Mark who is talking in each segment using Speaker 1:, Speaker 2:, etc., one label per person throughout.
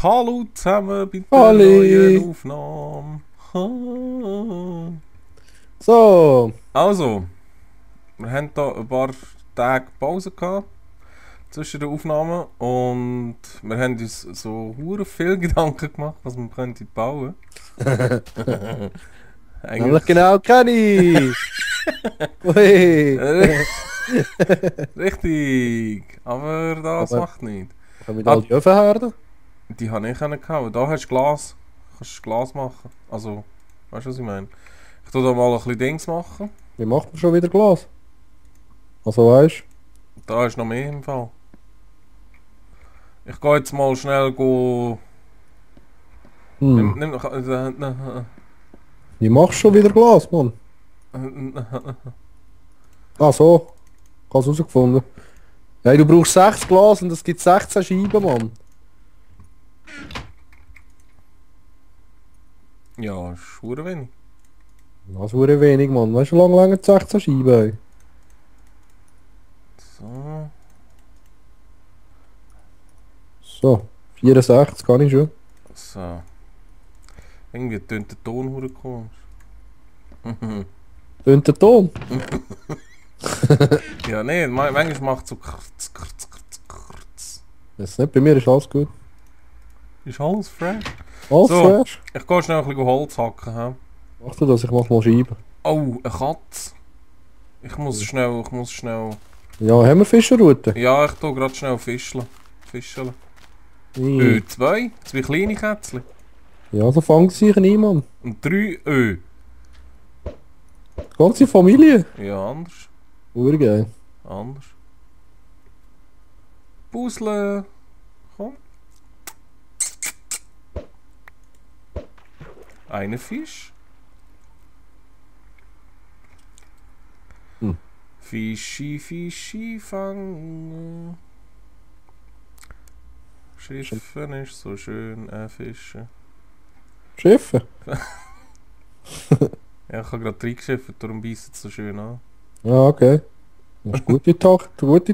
Speaker 1: Hallo zusammen bei der
Speaker 2: Halli.
Speaker 1: neuen Aufnahme.
Speaker 2: So,
Speaker 1: Also, wir haben hier ein paar Tage Pause gehabt zwischen den Aufnahmen und wir haben uns so hure viel Gedanken gemacht, was wir könnten bauen.
Speaker 2: nämlich
Speaker 1: Eigentlich
Speaker 2: genau kenne ich. Ui.
Speaker 1: richtig, aber das
Speaker 2: Aber
Speaker 1: macht nicht.
Speaker 2: können wir da
Speaker 1: Ah,
Speaker 2: all die Öfen her?
Speaker 1: die habe ich nicht gehabt. Da hast du Glas. Kannst du Glas machen. Also, weißt du, was ich meine? Ich tue da mal ein bisschen Dings machen.
Speaker 2: Wie macht man schon wieder Glas? Also weißt
Speaker 1: Da ist noch mehr im Fall. Ich gehe jetzt mal schnell go.
Speaker 2: du?
Speaker 1: Nimm,
Speaker 2: Hm.
Speaker 1: nimm,
Speaker 2: Wie machst du schon wieder Glas, Mann? Ah so, ganz herausgefunden. Hey, du brauchst 6 Glas und es gibt 16 Scheiben, Mann.
Speaker 1: ja, ist verdammt wenig.
Speaker 2: Das ist wenig, Mann. Weißt du, wie lange 16 Scheiben? Ey?
Speaker 1: So.
Speaker 2: So, 64 kann ich schon.
Speaker 1: So. Irgendwie tönt der Ton verdammt komisch.
Speaker 2: Tönt der Ton?
Speaker 1: Ja, nee, manchmal macht es so krz, krz, krz, krz.
Speaker 2: Jetzt nicht, bei mir ist alles gut.
Speaker 1: Ist alles fresh.
Speaker 2: Alles
Speaker 1: So,
Speaker 2: fresh.
Speaker 1: ich gehe schnell ein bisschen Holz hacken. He?
Speaker 2: Mach du das, ich mach mal Scheiben.
Speaker 1: Oh, eine Katze. Ich muss schnell.
Speaker 2: Ja, haben wir Fischerrute?
Speaker 1: Ja, ich tue gerade schnell fischeln. Fischeln.
Speaker 2: Hm.
Speaker 1: Zwei kleine Kätzchen.
Speaker 2: Ja, so fangen sie sich niemand.
Speaker 1: Und drei Ö.
Speaker 2: Die ganze Familie.
Speaker 1: Ja, anders.
Speaker 2: Urgeil.
Speaker 1: Anders. Puzzle. Komm. Eine Fisch.
Speaker 2: Hm.
Speaker 1: Fischi, Fischi fangen. Schiffen ist so schön, Fische.
Speaker 2: Schiffe.
Speaker 1: Ja, ich habe gerade reingeschifft, darum beißt es so schön an.
Speaker 2: Ja, okay. Das ist gute Taktik.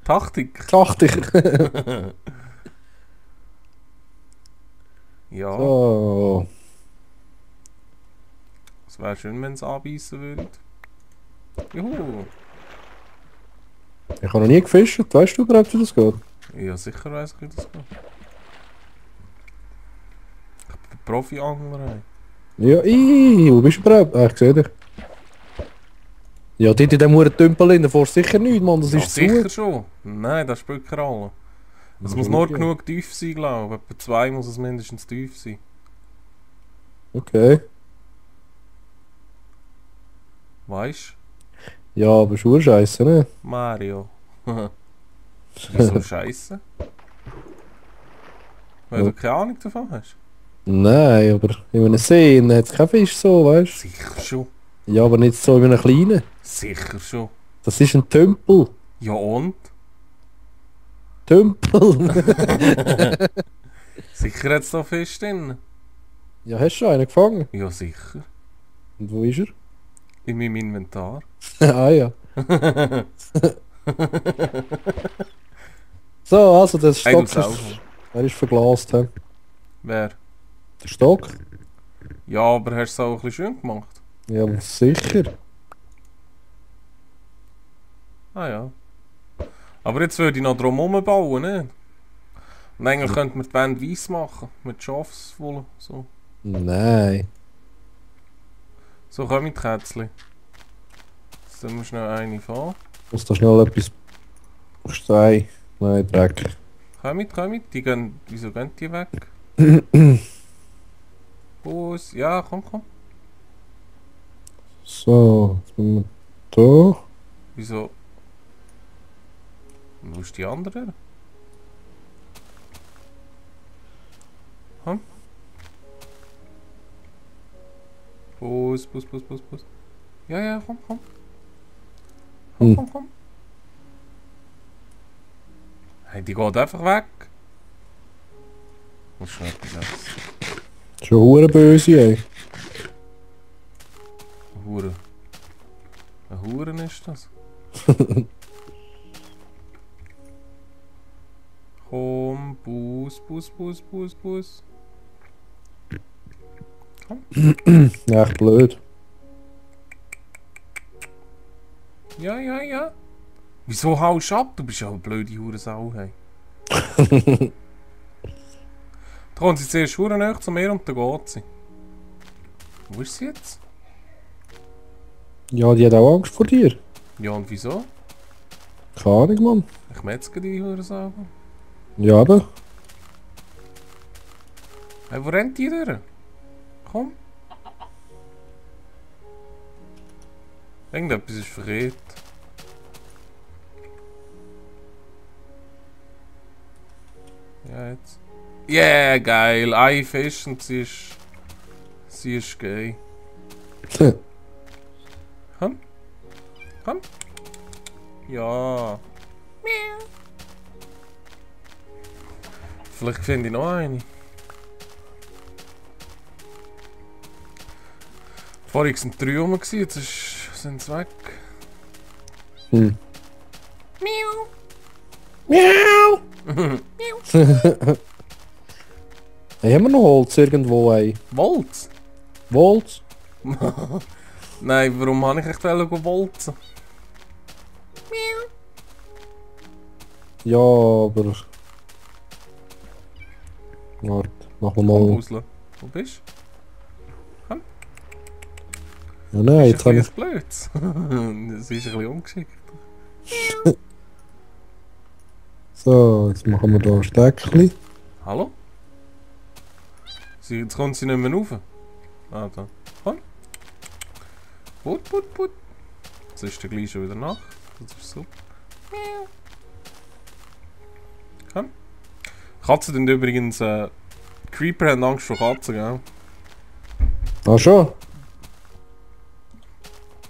Speaker 1: Taktik.
Speaker 2: Taktik.
Speaker 1: Ja,
Speaker 2: So.
Speaker 1: es wäre schön, wenn es anbeißen würde. Juhu.
Speaker 2: Ich habe noch nie gefischt. Weißt du überhaupt, wie das geht?
Speaker 1: Ja, sicher weiss ich, wie das geht. Ich bin Profi-Angler.
Speaker 2: Ja, wo bist du überhaupt? Ah, ich sehe dich. Ja, dort in dem Tümpel in, da fährst du sicher nichts, Mann. Das
Speaker 1: Ja,
Speaker 2: ist
Speaker 1: sicher
Speaker 2: zu.
Speaker 1: schon. Nein, das spielt keine Rolle. Es
Speaker 2: Ja,
Speaker 1: muss
Speaker 2: schon
Speaker 1: nur
Speaker 2: okay.
Speaker 1: genug tief sein, glaube ich. Etwa 2 muss es mindestens tief sein.
Speaker 2: Okay.
Speaker 1: Weißt
Speaker 2: Ja, aber schon scheiße, ne?
Speaker 1: du? Mario. Wieso scheiße? Weil du keine Ahnung davon hast.
Speaker 2: Nein, aber in einem See hat es keinen Fisch so, weißt
Speaker 1: Sicher schon.
Speaker 2: du? Ja, aber nicht so in einem kleinen.
Speaker 1: Sicher schon.
Speaker 2: Das ist ein Tümpel.
Speaker 1: Ja und?
Speaker 2: Tümpel.
Speaker 1: Sicher hat es da Fisch drin.
Speaker 2: Ja, hast du schon einen gefangen?
Speaker 1: Ja, sicher.
Speaker 2: Und wo ist er?
Speaker 1: In meinem Inventar.
Speaker 2: Ah ja. So, also der
Speaker 1: Hey, du
Speaker 2: Stock
Speaker 1: selber.
Speaker 2: ist, er ist verglast. He?
Speaker 1: Wer?
Speaker 2: Der Stock?
Speaker 1: Ja, aber hast du es auch ein bisschen schön gemacht?
Speaker 2: Ja, sicher.
Speaker 1: Ah ja. Aber jetzt würde ich noch drum bauen, ne? Und eigentlich könnte man die Wände weiss machen. Mit Schafswolle. So.
Speaker 2: Nein.
Speaker 1: So kommen die Kätzchen. Jetzt tun wir schnell eine fahren.
Speaker 2: Muss da schnell etwas Stein. Nein, Dreck.
Speaker 1: Kommen. Die gehen. Wieso gehen die weg? Bus. Ja, komm.
Speaker 2: So, jetzt müssen wir da.
Speaker 1: Wieso? Wo ist die andere? Komm. Bus. Ja, komm. Komm. Hey, die geht einfach weg. Muss schnell etwas essen.
Speaker 2: Schon hure böse, ey.
Speaker 1: Hure. Ein Huren ist das. Komm, Bus.
Speaker 2: Ja, echt blöd.
Speaker 1: Ja. Wieso haust du ab? Du bist ja eine blöde Hurenau, hey. Da kommt sie zuerst hure nahe zu mir und dann geht sie. Wo ist sie jetzt?
Speaker 2: Ja, die hat auch Angst vor dir.
Speaker 1: Ja, und wieso?
Speaker 2: Keine Ahnung, Mann.
Speaker 1: Ich metzge die Hurenau.
Speaker 2: Ja, aber.
Speaker 1: Hey, wo rennt die durch? Komm. Irgendetwas ist verkehrt. Ja, jetzt. Yeah, geil. Ein Fisch und sie ist gay. Komm. Ja. Vielleicht finde ich noch eine. Vorhin waren 3 rum, jetzt sind sie weg.
Speaker 2: Hm.
Speaker 1: Miau.
Speaker 2: Miau! Hey, haben wir noch Holz irgendwo, ey?
Speaker 1: Volts?
Speaker 2: Holz?
Speaker 1: Nein, warum habe ich echt wolzen?
Speaker 2: Ja, aber... Warte, machen wir mal...
Speaker 1: Busle. Wo bist du?
Speaker 2: Ja, nein, jetzt
Speaker 1: Das
Speaker 2: habe
Speaker 1: ist
Speaker 2: ich...
Speaker 1: ein blöd. Das ist ein bisschen ungeschickt.
Speaker 2: So, jetzt machen wir da ein Steckchen.
Speaker 1: Hallo? Jetzt kommt sie nicht mehr rauf. Ah, da. Komm. Put. Jetzt ist der gleich schon wieder Nacht. Das ist super. Komm. Katzen sind übrigens... Creeper haben Angst vor Katzen, gell?
Speaker 2: Ah, schon?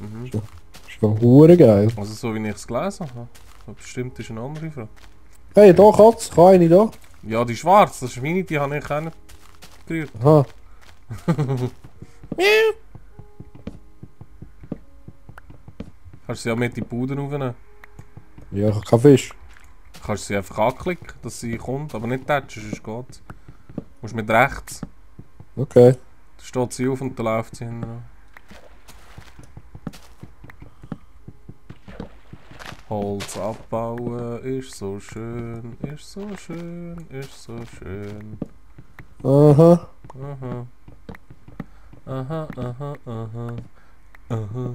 Speaker 1: Mhm.
Speaker 2: Schon hure geil.
Speaker 1: Also so wie ich es gelesen habe. Aber bestimmt ist eine andere Frage.
Speaker 2: Hey, da Katze, kann eine da?
Speaker 1: Ja, die schwarz, das ist meine, die habe ich auch nicht gerührt.
Speaker 2: Aha.
Speaker 1: Kannst du sie auch mit in die Bude aufnehmen.
Speaker 2: Ja, ich habe keinen Fisch.
Speaker 1: Kannst du sie einfach anklicken, dass sie kommt, aber nicht touchen, sonst geht. Du musst mit rechts.
Speaker 2: Okay.
Speaker 1: Da steht sie auf und dann läuft sie hinten. Holz abbauen ist so schön, ist so schön, ist so schön.
Speaker 2: Aha.
Speaker 1: Aha. Aha.
Speaker 2: Aha.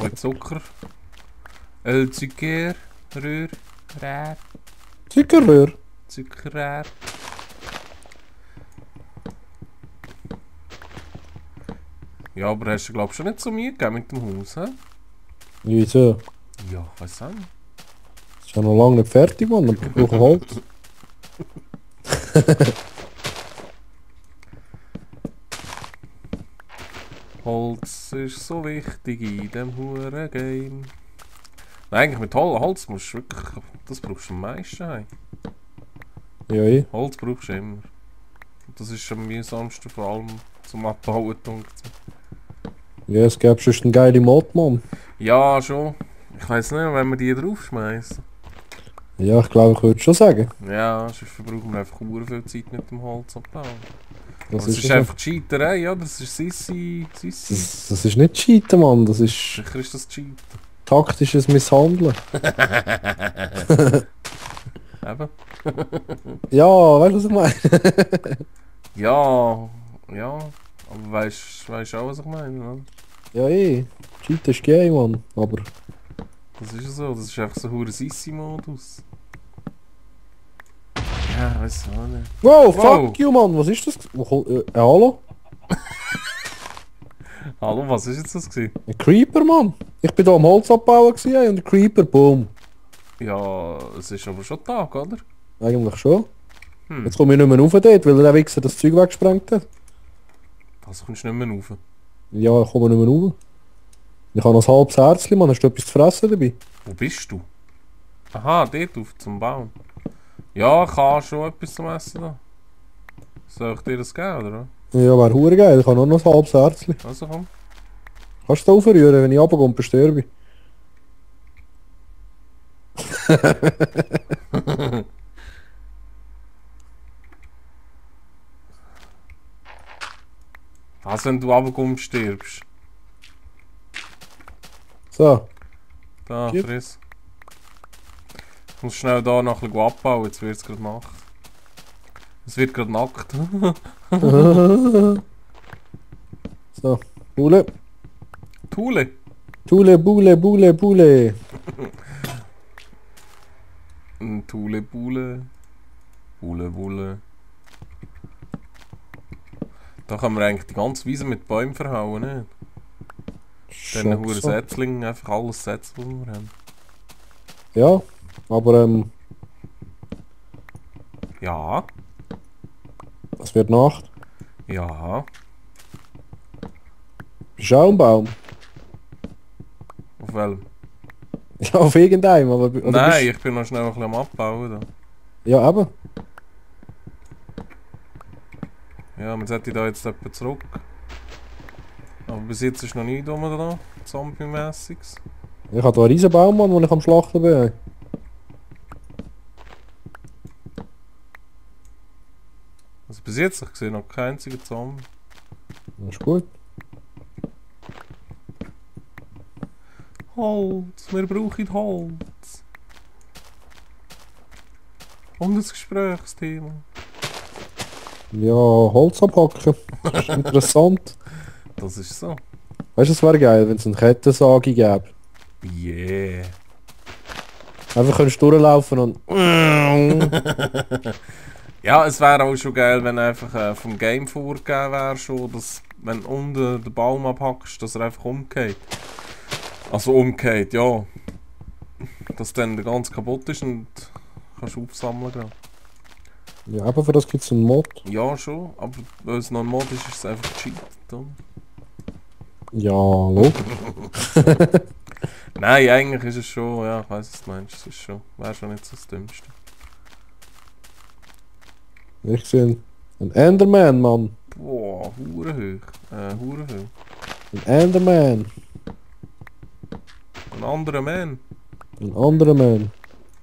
Speaker 1: Mit Zucker. Zucker, Rühr, Rär,
Speaker 2: Zuckerrühr.
Speaker 1: Zuckerrär. Ja, aber hast du glaubst schon nicht so Mühe gegeben mit dem Haus, hä?
Speaker 2: Wieso?
Speaker 1: Ja, weiss auch nicht.
Speaker 2: Ist ja noch lange nicht fertig, Mann. Ich brauche Holz.
Speaker 1: Holz ist so wichtig in dem huren Game. Nein, eigentlich mit Holz musst du wirklich... Das brauchst du am meisten, hey.
Speaker 2: Ja, eh.
Speaker 1: Holz brauchst du immer. Und das ist am mühsamsten, vor allem zum Abbauen.
Speaker 2: Ja, es gäbe schon eine geile Mod, Mann.
Speaker 1: Ja, schon. Ich weiss nicht, wenn wir die draufschmeißen.
Speaker 2: Ja, ich glaube, ich würde schon sagen.
Speaker 1: Ja, sonst verbrauchen wir einfach sehr viel Zeit mit dem Holz abbauen.
Speaker 2: Das
Speaker 1: Aber es ist
Speaker 2: so.
Speaker 1: einfach Cheaterei, ja, das ist Sissi.
Speaker 2: Das ist nicht Cheaten, Mann. Das ist
Speaker 1: Sicher ist das Cheaten.
Speaker 2: taktisches Misshandeln.
Speaker 1: Eben.
Speaker 2: Ja, weißt du, was ich meine?
Speaker 1: Ja. Aber weißt du auch, was ich meine, oder?
Speaker 2: Ja, eh. Cheaten ist gay, Mann. Aber...
Speaker 1: Das ist ja so, das ist einfach so ein Sissi-Modus. Ja, weiss auch nicht.
Speaker 2: Wow, fuck you, Mann. Was ist das? Hallo?
Speaker 1: Hallo, was ist jetzt das gewesen?
Speaker 2: Ein Creeper, Mann. Ich bin da am Holz abbauen gewesen, ey, und ein Creeper, boom.
Speaker 1: Ja, es ist aber schon Tag, oder?
Speaker 2: Eigentlich schon.
Speaker 1: Hm.
Speaker 2: Jetzt komme ich nicht mehr rauf dort, weil der Wichser das Zeug weggesprengt hat.
Speaker 1: Das kommst du nicht mehr rauf.
Speaker 2: Ja, ich komme nicht mehr rauf. Ich habe noch ein halbes Herzchen, Mann. Hast du etwas zu fressen dabei?
Speaker 1: Wo bist du? Aha, dort auf zum Baum. Ja, ich habe schon etwas zum Essen da. Soll ich dir das geben, oder?
Speaker 2: Ja, wäre hure geil. Ich habe nur noch ein halbes Herzchen.
Speaker 1: Also komm.
Speaker 2: Kannst du da aufrühren, wenn ich runterkomme, besterbe ich.
Speaker 1: Was, wenn du runterkommst, stirbst?
Speaker 2: So,
Speaker 1: Da,
Speaker 2: Schiff.
Speaker 1: friss. Ich muss schnell da noch ein bisschen abbauen, jetzt wird es gerade Nacht. Es wird gerade nackt.
Speaker 2: so. Bule.
Speaker 1: Thule.
Speaker 2: Tule, Bule, Bule, Bule.
Speaker 1: Thule, Bule. Bule, Bule. Da kann man eigentlich die ganze Wiese mit Bäumen verhauen, ne? Dann
Speaker 2: Schon
Speaker 1: hure
Speaker 2: so.
Speaker 1: Setzling, einfach alles setzen, was wir haben.
Speaker 2: Ja, aber
Speaker 1: Ja,
Speaker 2: es wird Nacht.
Speaker 1: ja.
Speaker 2: Bist du auch ein Baum?
Speaker 1: Auf welchem?
Speaker 2: Ja, auf irgendeinem, aber... oder
Speaker 1: Nein,
Speaker 2: bist-
Speaker 1: ich bin noch schnell ein bisschen am Abbauen da.
Speaker 2: Ja, eben.
Speaker 1: Ja, man sollte da jetzt etwa zurück. Aber bis jetzt ist noch nicht rum da, Zombie-mässiges.
Speaker 2: Ich habe da einen riesen Baum, Mann, wo ich am Schlachten bin.
Speaker 1: Also bis jetzt, ich sehe noch keinen einzigen Zombie.
Speaker 2: Das ist gut.
Speaker 1: Holz, wir brauchen Holz. Und ein Gesprächsthema.
Speaker 2: Ja, Holz abhacken. Das ist interessant.
Speaker 1: Das ist so.
Speaker 2: Weißt du, es wäre geil, wenn es eine Kettensage gäbe.
Speaker 1: Yeah.
Speaker 2: Einfach könntest du durchlaufen und...
Speaker 1: Ja, es wäre auch schon geil, wenn einfach vom Game vorgegeben wäre, schon, dass wenn du unten den Baum abhackst, dass er einfach umgeht. Also umgeht, ja. Dass dann der ganz kaputt ist und kannst aufsammeln gehen.
Speaker 2: Ja, aber für das gibt es einen Mod.
Speaker 1: Ja, schon, aber weil es noch ein Mod ist, ist es einfach cheated. Oder?
Speaker 2: Ja, logisch.
Speaker 1: Nein, eigentlich ist es schon, ja, ich weiss, was du meinst, es ist schon, wäre schon nicht so das Dümmste.
Speaker 2: Ich sehe einen Enderman, Mann.
Speaker 1: Boah, hure hoch.
Speaker 2: Ein Enderman.
Speaker 1: Ein anderer Man.
Speaker 2: Ein anderer Man.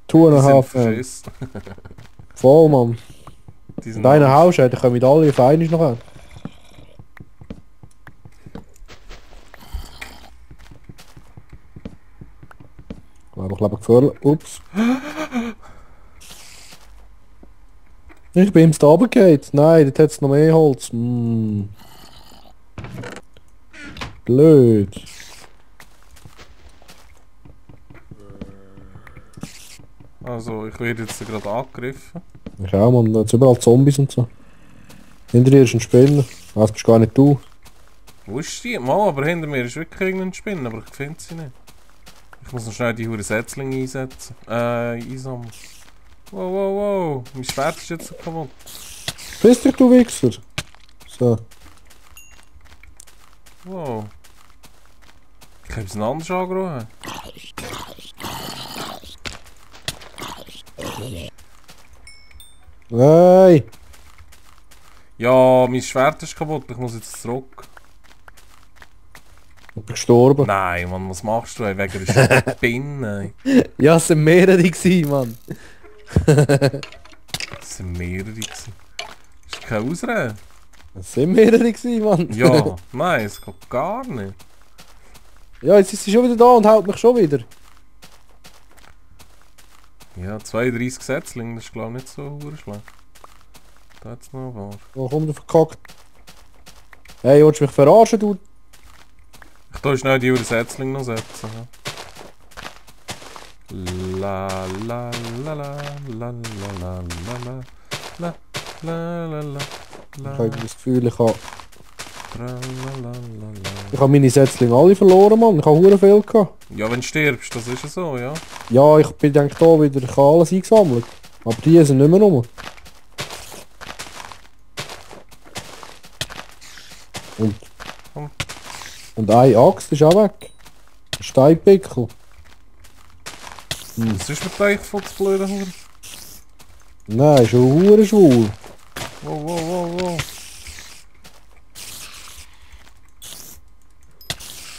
Speaker 2: Two and
Speaker 1: Die
Speaker 2: a
Speaker 1: sind
Speaker 2: half Man.
Speaker 1: verschissen.
Speaker 2: Voll, Mann.
Speaker 1: Die sind
Speaker 2: Deine
Speaker 1: alles-
Speaker 2: Haus, ey, da kommen mit alle auf einmal noch an. Aber ich glaube, gefährlich. Ups. Ich bin da runtergefallen. Nein, dort hat es noch mehr Holz. Blöd.
Speaker 1: Also, ich werde jetzt gerade angegriffen.
Speaker 2: Ich auch, Mann. Da hat's überall Zombies und so. Hinter dir ist ein Spinner. Ah, das bist gar nicht du.
Speaker 1: Wo ist die? Mal, aber hinter mir ist wirklich irgendein Spinner, aber ich finde sie nicht. Ich muss noch schnell die hure Setzlinge einsetzen. Einsammeln. Wow, wow, wow. Mein Schwert ist jetzt kaputt.
Speaker 2: Bist dich, du Wichser. So.
Speaker 1: Wow. Ich habe es ein anderes angerufen.
Speaker 2: Hey!
Speaker 1: Ja, mein Schwert ist kaputt. Ich muss jetzt zurück.
Speaker 2: Ich bin gestorben.
Speaker 1: Nein, Mann, was machst du? Ey? Wegen der Spinne.
Speaker 2: Ja, es waren mehrere gewesen, Mann.
Speaker 1: Das sind mehrere gewesen. Das ist keine Ausrede.
Speaker 2: Es waren mehrere gewesen, Mann.
Speaker 1: Ja, nein, es geht gar nicht.
Speaker 2: Ja, jetzt ist sie schon wieder da und haut mich schon wieder.
Speaker 1: Ja, 32 Setzlinge, das ist glaube ich nicht so schlecht. Da hat's noch was.
Speaker 2: Wo kommt der verkackt? Hey, willst du mich verarschen, du?
Speaker 1: Ich tue schnell die Setzlinge noch setzen. Ja. La la la la la la la la la la la la
Speaker 2: Ich
Speaker 1: la
Speaker 2: habe das Gefühl, ich habe
Speaker 1: la la la.
Speaker 2: meine Setzlinge alle verloren, Mann. Ich habe hure viel gehabt.
Speaker 1: Ja, wenn du stirbst, das ist ja so, ja.
Speaker 2: Ja, ich bin denke da wieder, ich habe alles eingesammelt. Aber die sind nicht mehr rum. Und eine Axt ist auch weg. Ein Steinpickel.
Speaker 1: Was ist mit euch von das blöde Hure?
Speaker 2: Nein, schon hure schwul.
Speaker 1: Wow, wow, wow, wow.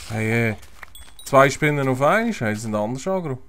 Speaker 1: Hey, hey. 2 Spinnen auf 1, hey, die sind anders angerufen.